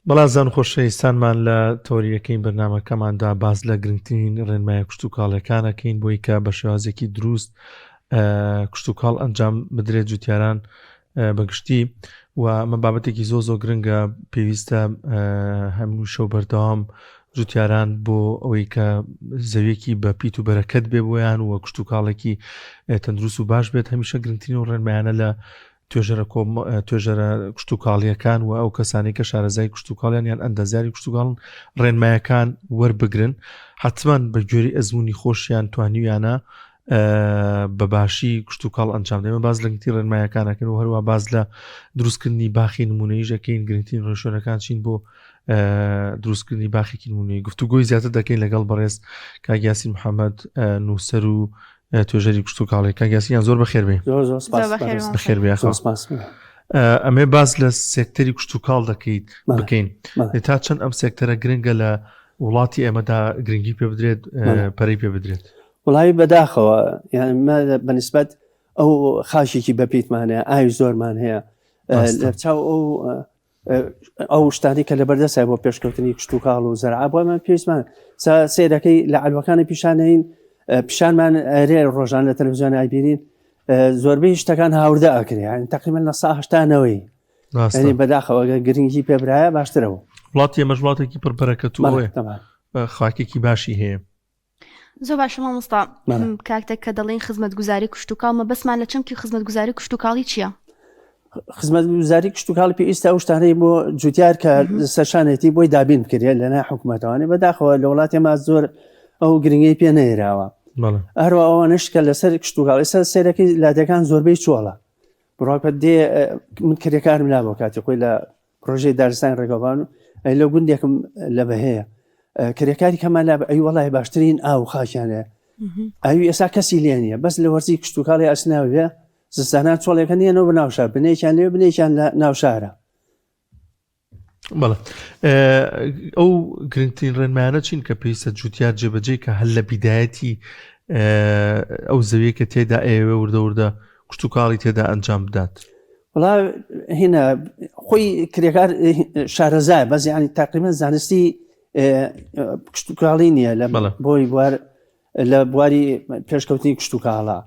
بەڵازان خۆشەویستانمان لە تۆریەکەی بەرنمەکەماندا باس لە گرنگترین ڕێنمایە کشتتوکاڵەکانەکەین بۆی کە بە شێوازێکی دروست کشتتوکاڵ ئەنجام بدرێت جوتیاران بەگشتی و ئەمە بابەتێکی زۆ زۆ گرنگە پێویستە هەموو شەو بەردەوام جوتیاران بۆ ئەوەی کە زەویەکی بە پیت و بەرەکەت بێ بۆیان و کشتتوکاڵێکی تەندروست و باش بێت هەمیشە گرنگترین و ڕێنمایانە لە توێژەرە توێژەرە کشتتوکاڵیەکان و ئەو کەسانی کە شارەزای کشتتوکاڵیان یان ئەندازیاری کشتتوکاڵن ڕێنمایەکان وەربگرن حتمما بە گوێری ئەزمموی خۆشیان توانیویانە بە باشی کشتتوکاڵ ئەنجام دەمە باز لە گرنگی ڕێنمایەکانەکەن و هەروە باز لە دروستکردنی باخی نمونەیژەکەین گرنگترین ڕێشۆنەکان چین بۆ دروستکردنی باخێکی نمونەی گفتوگۆی زیاتر دەکەین لەگەڵ بەڕێز کاگیاسی محەممەد نووسەر و توێژەری کشتتوکاڵی کاگیاسیان زۆر بەخێر بێ بەخێر بێ ئەمێ باس لە سێکتەری کشتتوکاڵ دەکەیت بکەین تا چەند ئەم سێکتەرە گرنگە لە وڵاتی ئێمەدا گرنگی پێ بدرێت پەرەی پێ بدرێت وڵی بەداخەوە بەنسبەت ئەو خاشێکی بەپیتمان هەیە ئاوی زۆرمان هەیە لە چاو ئەو ئەو شتانی کە لە بەردەسای بۆ پێشکەوتنی کشتتوکاڵ و زەرع بۆمان پێویستمان سێرەکەی لە عەلوەکانی پیشانەین پیشانمان رێ ڕۆژان لە تەلەڤزیۆن ئایبینین زۆربەی شتەکان هاوردە ئەکرێ تقریبا لە سا هەشتانەوەی ینی بەداخەوە گەر گرنگی پێبرایە باشترەوە وڵاتی ئێمەش وڵاتێکی پڕبەرەکەت و خاکێکی باشی هەیە زۆر باشە مامۆستا کاکتێک کە دەڵێن خزمەتگوزاری کشتتوکاڵ مەبەستمان لە چەمکی خزمەتگوزاری کشتتوکاڵی چییە؟ خزمەتگوزاری کشتتوکاڵی پێویستە ئەو شتانەی بۆ جوتیار کە سەرشانێتی بۆی دابین بکرێت لەنا حکوومەتەوانی بەداخەوە لە وڵاتی ما زۆر ئەو گرنگی پێ نەیراوە هەروە ئەوانش کە لەسەر کشتتوکاڵ ئێستا سێرەکەی لادەکان زۆربەی چۆڵە بڕاکە دێ من کرێکارم لا بۆ کاتی خۆی لە پرۆژەی دارستان ڕێگەوان ئەی لە گوندێکم لە بەهەیە کرێکاری کەمان لا ئەی وڵی باشترین ئاو خاکیانە ئەوی ئێسا کەسی لێ نییە بەس لە وەرزی کشتتوکاڵی ئەسناوێ زستانان چۆڵێکە نییەەوە بە ناوشار بنێکیان لێ بنێکیان لە ناوشارە بەڵێ ئەو گرنگترین ڕێنمایانە چین کە پێویستە جوتیار جێبەجێ کە هەر لە بیدایەتی ئەو زەویە کە تێدا ئەیەوێ وردە وردە کشتتوکاڵی تێدا ئەنجام بدات وڵا هینا خۆی کرێکار شارەزای بەس ینی تاقیمە زانستی کشتتوکاڵی نییە لە بۆی بوار لە بواری پێشکەوتنی کشتتوکاڵە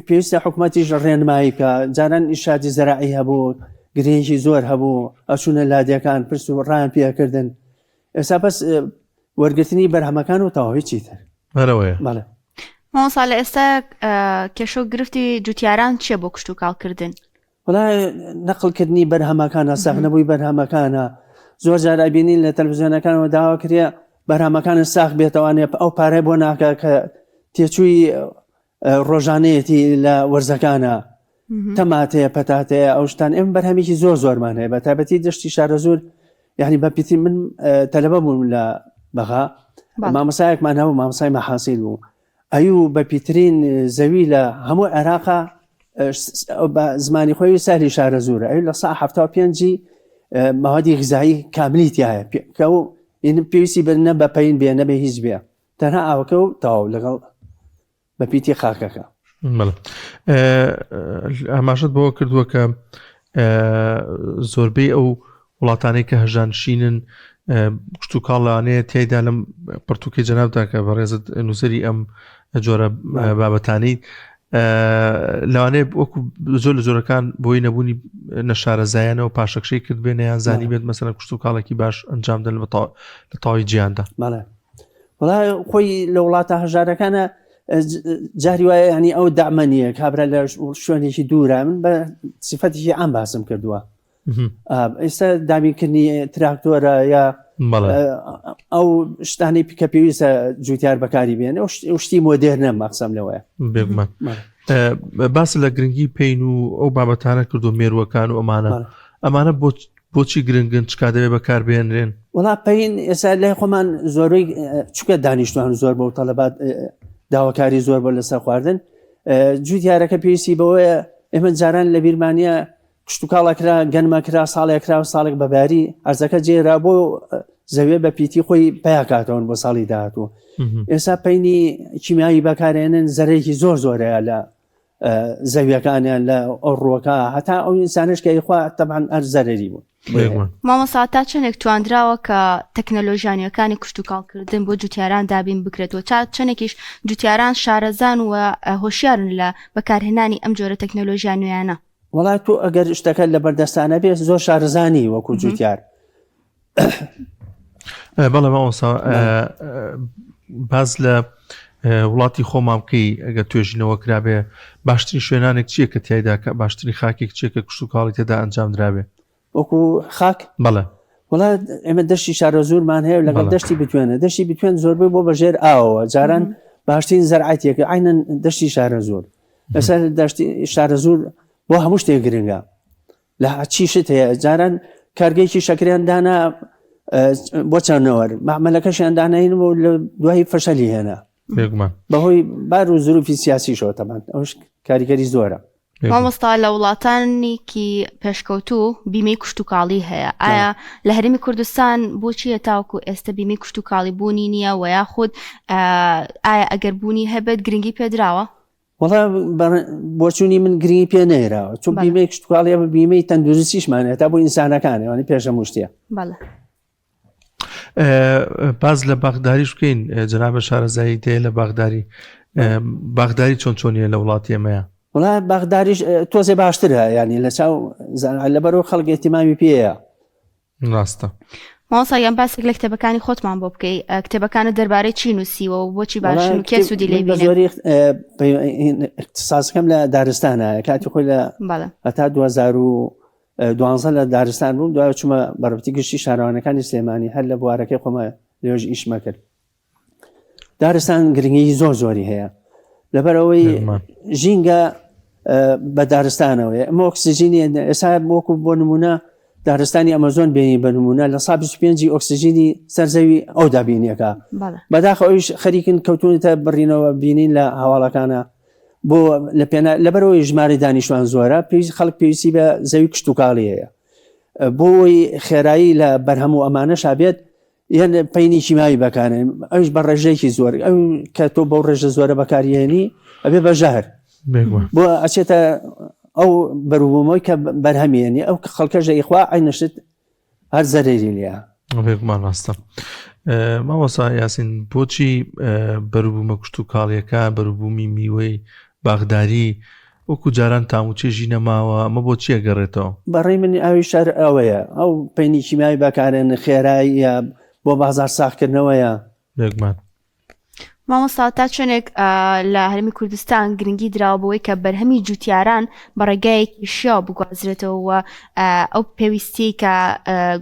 پێویستە حکومەتیش ڕێنمایی بکا جاران ئیرشادی زەراعی هەبوو گرنگی زۆر هەبوو ئەچوونە لادێکان پرس و ڕایان پێکردن ئێستا بەس وەرگرتنی بەرهەمەکان و تەواوی چیتر بەرەوەیە بەڵێ مامۆستا لە ئێستا کێشە و گرفتی جوتیاران چییە بۆ کشتوکاڵکردن؟ وەڵا نەقڵکردنی بەرهەمەکانە ساغ نەبووی بەرهەمەکانە زۆر جار ئەبینین لە تەلەڤزیۆنەکانەوە داوا کرێ بەرهەمەکانە ساغ بێتەوانێ ئەو پارەی بۆ ناکە کە تێچووی ڕۆژانەیەتی لە وەرزەکانە تەماتەیە پەتاتەیە ئەو شتان ئێمە بەرهەمێکی زۆر زۆرمان هەیە بە تایبەتی دەشتی شارەزوور یعنی بە پیتی من تەلەبە بووم لە بەغا مامۆسایەکمان هەبوو مامۆسای مەحاسیل بوو ئەو بە پیترین زەوی لە هەموو عێراقا بە زمانی خۆی سالی شارەزوورە ئەو لە سا هەفتا و پێنجی مەوادی غذایی کاملی تایە کە و پێویستی بە نە بە پەین بێ نەبێ هیچ بێ تەنها ئاوەکە و تەواو لەگەڵ بە پیتی خاکەکە. بەڵێ ئاماژەت بەوە کردووە کە زۆربەی ئەو وڵاتانەی کە هەژانشینن کشتوکاڵ لەوانەیە تیایدا لەم پرتوکەی جەنابدا کە بەڕێزت نووسری ئەم جۆرە بابەتانی لەوانەیە وەکو زۆر لە جۆرەکان بۆی نەبوونی نەشارەزایانەوە پاشەکشەی کرد بێنە یان زانی بێت مەسەلەن کشتوکاڵێکی باش ئەنجام دەن لە تەواوی جیهاندا. بەڵێ وڵا خۆی لە وڵاتە هەژارەکانە جاری وایە ینی ئەو دامە نییە کابرا لە شوێنێکی دوورە من بە سیفەتێکی عام باسم کردووە ئێستا دابینکردنی تراکتۆرە یا ئەو شتانەی کە پێویستە جوتیار بەکاری بێن ئەو شتی مۆدێرنە مەقسەم لەوەیە بێگومان باس لە گرنگی پین و ئەو بابەتانە کردو مێروەکان و ئەمانە ئەمانە بۆ بۆچی گرنگن چ کات دەبێ بەکار بهێنرێن؟ وەڵا پەین ئێستا لای خۆمان زۆربەی چونکە دانیشتوان زۆر بۆ تەلەبات داواکاری زۆر بۆ لەسەر خواردن جوتیارەکە پێویستی بەوەیە ئێمە جاران لە بیرمانە کشتتوکاڵە کرا گەنمە کرا ساڵێک کرا و ساڵێک بەباری ئەرزەکە جێرا بۆ زەوێ بە پیتی خۆی پیاکاتەوەن بۆ ساڵی داهاتوو ئێستا پەینی کیمیایی بەکارێنن زەرێکی زۆر زۆرەیە لە. زەویەکانیان لە ئەو ڕووەکە هەتا ئەو ئینسانش کە یخوا تەبعەن هەر زەرەری بوو. مامۆستا تا چەندێک تواندراوە کە تەکنەلۆژیا نوێکانی کشتوکاڵکردن بۆ جوتیاران دابین بکرێت و چا چەندێکیش جوتیاران شارەزان و هۆشیارن لە بەکارهێنانی ئەم جۆرە تەکنەلۆژیا نوێیانە؟ وەڵا تۆ ئەگەر شتەکە لە بەردەستانە بێت زۆر شارەزانی وەکو جوتیار. بەڵێ مامۆستا باز لە وڵاتی خۆمان بکەی ئەگەر توێژینەوە کرابێ باشترین شوێنانێک چییە کە تایدا کە باشترین خاکێک چیە کە کشتوکاڵی تێدا ئەنجام درابێ وەکو خاک بەڵێ وڵا ئێمە دەشتی شارەزوورمان هەیە لەگەڵ دەشتی بتوێنە دەشتی بتوێن زۆربەی بۆ بەژێر ئاوە جاران باشترین زەرعەتێکە عینەن دەشتی شارەزوور لەسەر دەشتی شارەزوور بۆ هەموو شتێک گرنگە لە چی شت هەیە جاران کارگەیەکی شەکریان دانا بۆ چەندەوەر مەعمەلەکەشیان داناین و لە دوای فەشەلی هێنا بێگومان بەهۆی بار و زروفی سیاسیشەوە تەمان ئەوش کاریگەری زۆرە. مامۆستا لە وڵاتانێکی پێشکەوتوو بیمەی کشتوکاڵی هەیە ئایا لە هەرێمی کوردستان بۆچیە تاوەکو ئێستا بیمەی کشتوکاڵی بوونی نییە و یاخود ئایا ئەگەر بوونی هەبێت گرنگی پێدراوە؟ وەڵا بۆچوونی من گرنگی پێ نەیراوە چون بیمەی کشتوکاڵی ئەمە بیمەی تەندروستیشمان هەیە تا بۆ ئینسانەکان یانی پێش هەموو شتێ. بەڵێ. باز لە باخداریش بکەین جەنابە شارەزایی تێ لە باخداری باخداری چۆن چۆنیە لە وڵاتی ئێمەیە؟ وڵا باخداریش تۆزێ باشترە ینی لە چاو لەبەرەوە خەڵک اهتمامی پێیە. ڕاستە. مامۆستا گیان باسێک لە کتێبەکانی خۆتمان بۆ بکەی کتێبەکانت دەربارەی چی نووسیوە و بۆچی باشن و کێ سوودی لێ بینێ؟ زۆری اختصاصەکەم لە دارستانە کاتی خۆی لە هەتا 2012 لە دارستان بووم دوای چوومە بەڕێوەبەری گشتی شارەوانەکانی سلێمانی هەر لە بوارەکەی خۆمە لێژ ئیشمە کرد دارستان گرنگی زۆر زۆری هەیە لەبەر ئەوەی ژینگە بە دارستانەوەی ئەمە ئۆکسسیژینی ئێستا وەکو بۆ نمونە دارستانی ئەمەزۆن بێنی بە نمونە لە سا 25 ئۆکسسیژینی سەرزەوی ئەو دابینیەکە بەداخە ئەویش خەریکن کەوتونەتە بڕینەوە بینین لە هەواڵەکانە بۆ لە پێنا لەبەرەوەی ژمارە دانیشتوان زۆرە پێویست خەڵک پێویستی بە زەوی کشتتوکاڵی هەیە بۆی خێرایی لە بەرهەم و ئەمانە شابێت یان پەینی کیماوی بەکارێن ئەوش بە ڕێژەیەکی زۆر ئەو کە تۆ بەو ڕێژە زۆرە بەکاریێنی ئەبێ بە ژەهر بۆ ئەچێتە ئەو بەروبوومەوەی کە بەرهەمێنی ئەو کە خەڵکەش ئیخوا عینەشت هەر زەرەری لێە بێگومان ڕاستە مامۆسا یاسین بۆچی بەروبوومە کوشت و کاڵیەکە بەروبوومی میوەی باغداری وەکو جاران تام و چێژی نەماوە ئەمە بۆ چی ئەگەڕێتەوە؟ بەڕەی من ئاوی شار ئەوەیە ئەو پەینی کیمیاوی بەکارێن خێراییە بۆ بازاڕ ساغکردنەوەیە. بێگومان. مامۆستا تا چەندێک لە هەرێمی کوردستان گرنگی دراوە بەوەی کە بەرهەمی جوتیاران بە ڕێگایەکی شیاو بگوازرێتەوە و ئەو پێویستیەی کە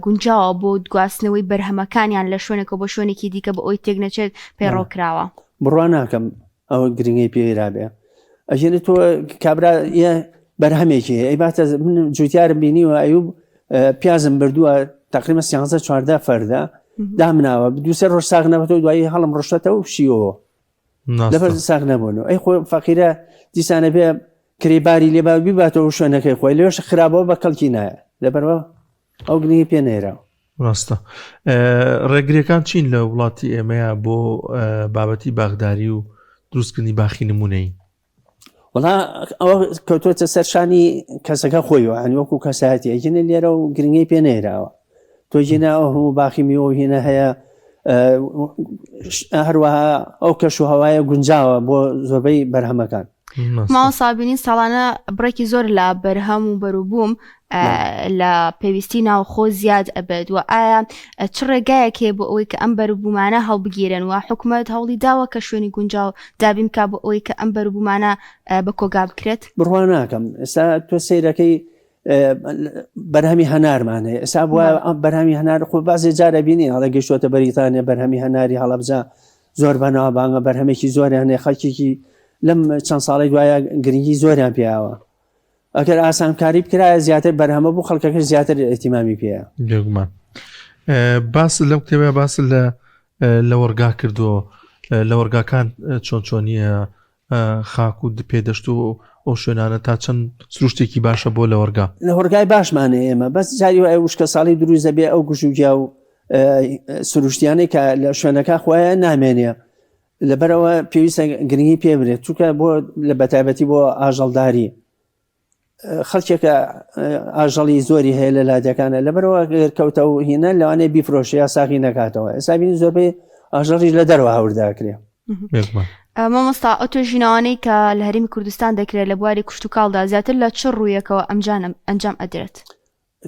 گونجاوە بۆ گواستنەوەی بەرهەمەکانیان لە شوێنێکەوە بۆ شوێنێکی دیکە بۆ ئەوی تێک نەچێت پەیڕەو کراوە؟ بڕوا ناکەم ئەوە گرنگی پێرابێ ئەژێنە تۆ کابرا بەرهەمێکی هەیە ئەی باتە من جوتیارم بینیوە ئەیوب پیازم بردووە تقریبا سیانزە چواردە فەردە دامناوە دووسێ ڕۆژ ساغ نەبێتەوە دوایی هەڵم ڕشتەوە و شیەوە لەبەر ساغ نەبوون ئەی خۆ فەقیرە دیسانە بێ کرێباری لێبا بیباتەوە شوێنەکەی خۆی لێش خراپەوە بە کەڵکی نایە لەبەرەوە ئەو گرنگی پێ نێراوە. ڕاستە ڕێگریەکان چین لە وڵاتی ئێمەیە بۆ بابەتی باغداری و دروستکردنی باخی نمونەی؟ وڵا ئەوە کەوتوەتە سەر شانی کەسەکە خۆی و ئەنی وەکو کەسایەتی ئەگینە لێرە و گرنگی پێ نێراوە تۆ ژینە ئەو هەموو باخی میوە و هینە هەیە هەروەها ئەو کەش و هەوایە گونجاوە بۆ زۆربەی بەرهەمەکان. مامۆستا بینین ساڵانە بڕێکی زۆر لە بەرهەم و بەروبووم لە پێویستی ناوخۆ زیاد ئەبێت و ئایا چ ڕێگایەک هەیە بۆ ئەوەی کە ئەم بەروبوومانە هەڵبگیرێن و حکومەت هەوڵی داوە کە شوێنی گونجاو دابین بکات بۆ ئەوەی کە ئەم بەروبوومانە بە کۆگا بکرێت؟ بڕوا ناکەم ئێستا تۆ سەیرەکەی بەرهەمی هەنارمان هەیە ئێستا بووە بەرهەمی هەنار خۆ بازێ جارە بینی هەڵە گەشتوەتە بەریتانیا بەرهەمی هەناری هەڵەبجە زۆر بەناوبانگە بەرهەمێکی زۆریان هەیە خەڵکێکی لەم چەند ساڵی دوایە گرنگی زۆریان پیاوە ئەگەر ئاسانکاری بکرایە زیاتر بەرهەمە بوو خەڵکەکە زیاتر ئیهتیمامی پێیە. بێگومان باس لەم کتێبە باس لە لەوەڕگا کردووە لەوەڕگاکان چۆن چۆنیە خاک و پێدەشت و ئەو شوێنانە تا چەند سروشتێکی باشە بۆ لەوەڕگا لەوەڕگای باشمان هەیە ئێمە بەس جاری وایە وشکە ساڵی دروست دەبێ ئەو گژوگیا و سروشتیانەی کە لە شوێنەکە خۆیان نامێنێ. لەبەرەوە پێویستە گرنگی پێ برێت چونکە بۆ لە بەتایبەتی بۆ ئاژەڵداری خەڵکێکە ئاژەڵی زۆری هەیە لە لادەکانە لەبەرەوە کەوتە و هینە لەوانەیە بیفرۆشە یا ساغی نەکاتەوە ئێستا بینی زۆربەی ئاژەڵیش لە دەرەوە هاورداکرێ. مامۆستا ئەو توێژینەوانەی کە لە هەرێمی کوردستان دەکرێت لە بواری کشتتوکاڵدا زیاتر لە چ ڕوویەکەوە ئەمجان ئەنجام ئەدرێت؟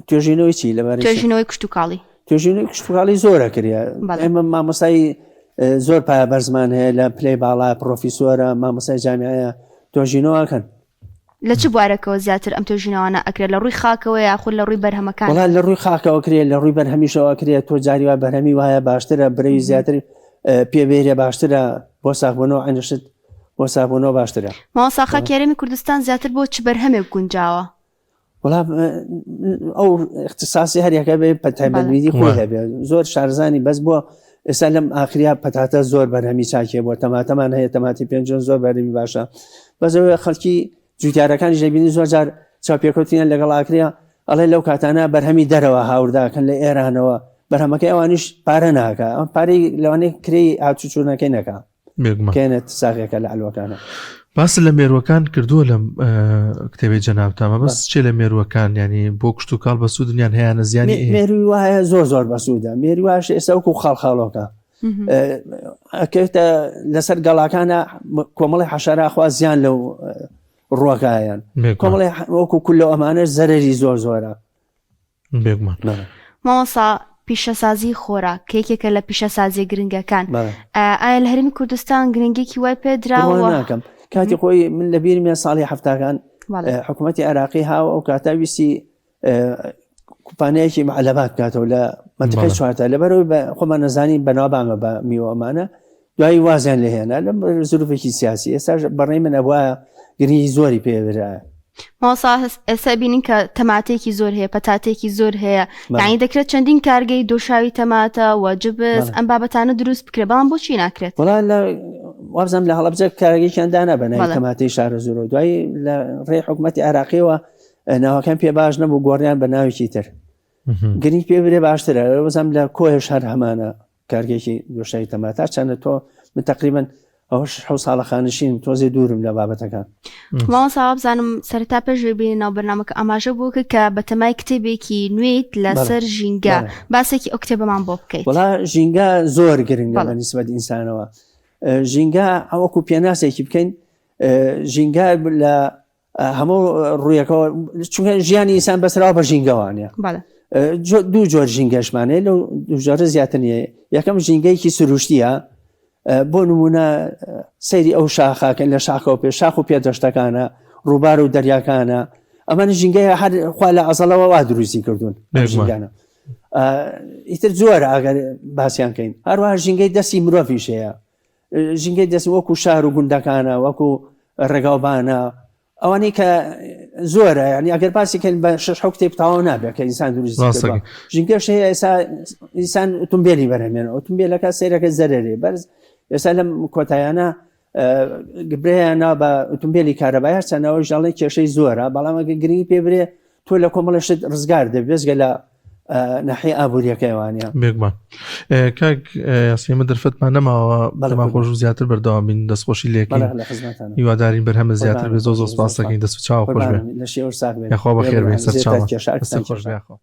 توێژینەوەی چی لەبارەی توێژینەوەی کشتتوکاڵی توێژینەوەی کشتتوکاڵی زۆرە کرێ ئێمە مامۆستای زۆر پایە بەرزمان هەیە لە پلەی باڵا پرۆفیسۆرە مامۆستای جامیعەیە توێژینەوەکەن لە چ بوارێکەوە زیاتر ئەم توێژینەوانە ئەکرێت لە ڕووی خاکەوە یاخود لە ڕووی بەرهەمەکان؟ وەڵا لە ڕووی خاکەوە کرێ لە ڕووی بەرهەمیشەوە کرێ تۆ جاری وا بەرهەمی وایە باشترە برەوی زیاتر پێ بێرێ باشترە بۆ ساغبوونەوە عەینەشت بۆ ساغبوونەوە باشترە. مامۆستا خاکی هەرێمی کوردستان زیاتر بۆ چ بەرهەمێک گونجاوە؟ وەڵا ئەو اختصاصی هەریەکە بێ پەتایبەتمیدی خۆی هەبێ زۆر شارزانی بەس بۆ ئێستا لەم ئاخریا پەتاتە زۆر بەرهەمی چاکێ بۆ تەماتەمان هەیە تەماتی پێنجۆن زۆر بەرهەمی باشە بەس ئەوەیە خەڵکی جوتیارەکانی ژەبینی زۆر جار چاپێکەوتیان لەگەڵ ئاکریا ئەڵێ لەو کاتانە بەرهەمی دەرەوە هاورداکەن لە ئێرانەوە بەرهەمەکەی ئەوانیش پارە ناکە ئەم پارەی لەوانەیە کرێی هاتوچوونەکەی نەکا بێگومان کێنت ساغێکە لە عەلوەکانە. باست لە مێروەکان کردووە لەم کتێبەی جەنابتان مەبەست چیە لە مێروەکان ینی بۆ کشتوکاڵ بەسوودن یان هەیانە زیانی ئێ؟ مێروی وایە زۆر زۆر بەسوودە مێروی واش ئێستا وەکو خاڵخاڵۆکە ئەکەوێتە لەسەر گەڵاکانە کۆمەڵی حەشەرا خوا زیان لەو ڕوەکایان کۆمەڵی وەکو کولە ئەمانە زەرەری زۆر زۆرە بێگومان. مامۆستا پیشەسازی خۆراک کە یەکێکە لە پیشەسازیە گرنگەکان ئایا لە هەرێمی کوردستان گرنگێکی وای پێدراوە؟ ناکەم کاتی خۆی من لە بیرمە ساڵی هەفتاکان حکوومەتتی عێراقی هاو ئەو کاتە ویستی کوپانەیەکی معلەبات بکاتەوە لە منتقەی چوارتا لەبەرەوەی خۆمان نەزانی بەناوبانگە بە میوەمانە دوایی وازیان لێ هێنا لە زروفێکی سیاسی ئێستاش بەڕێی من ئەبوایە گرنگی زۆری پێ برایە. مامۆستا ئێستا بینین کە تەماتەیەکی زۆر هەیە پەتاتێکی زۆر هەیە یعنی دەکرێت چەندین کارگەی دۆشاوی تەماتە و جبس ئەم بابەتانە دروست بکرێت بەڵام بۆچی ناکرێت وڵا لە وابزانم لە هەڵەبجە کارگەیەکیان دانا بە ناوی تەماتەی شارە زۆرەوە دوایی لە ڕێی حکوومەتی عێراقیەوە ناوەکان پێ باش نەبوو گۆڕیان بە ناوێکی تر گرنگ پێ برێ باشترە وەزانم لە کۆیش هەر هەمانە کارگەیەکی دۆشاوی تەماتە هەرچەندە تۆ من تقریبا ئەوە شەش حەوت ساڵە خانشینم تۆزێ دوورم لە بابەتەکان. مامۆستا وابزانم سەرەتا پێش ئەوەی بێینە ناو بەرنامەکە ئاماژە بۆ کرد کە بەتەمای کتێبێکی نوێیت لەسەر ژینگە باسێکی ئەو کتێبەمان بۆ بکەیت. وەڵا ژینگە زۆر گرنگە بە نیسبەت ئینسانەوە ژینگە وەکو پێناسێکی بکەین ژینگە لە هەموو ڕوویەکەوە چونکە ژیانی ئینسان بەسراوە بە ژینگەوانە دوو جۆر ژینگەشمانەیە لەو دوو جۆرە زیاتر نییە یەکەم ژینگەیەکی سروشتیە بۆ نمونە سەیری ئەو شاخاکە لە شاخەوە پێ شاخ و پێدەشتەکانە ڕووبار و دەریاکانە ئەمە ژینگەیە هەر خوا لە ئەزەڵەوە وا دروستی کردوون ژینگانە ئیتر زۆرە ئەگەر باسییان کەین هەروە ژینگەی دەستی مرۆڤیش هەیە ژینگەی دەست وەکو شار و گوندەکانە وەکو ڕێگاوبانە ئەوانەی کە زۆرە ینی ئەگەر باسی کەن بە شش حو کتێب تەواو نابێت کە ئینسان دروست ژینگەش هەیە ئێستا ئینسان ئۆتۆمبیلی بەرهەمێنە ئۆتۆمبیلەکە سەیرەکە زەرەرێ بەرز ئێستا لەم کۆتایانە گبرەیان نا بە ئۆتۆمبیلی کارەبای هەرچەندەوە ژاڵی کێشەی زۆرە بەڵام ئەگە گرنگی پێ برێ تۆ لە کۆمەڵی شت ڕزگار دەبێت بێجگە لە ناحیە ئابووریەکەی وانە بێگومان کاک یاسیمە دەرفەتمان نەماوە بەڵام خۆش و زیاتر بەردەوام بین دەستخۆشی لێکین هیوادارین بەرهەمە زیاتر بێ زۆر زۆر سپاس دەکەین دەست و چاو خۆش بێ لە شێوە ساغ بێ یاخوا بەخێر بێ سەرچاوە خۆش بێ یاخوا.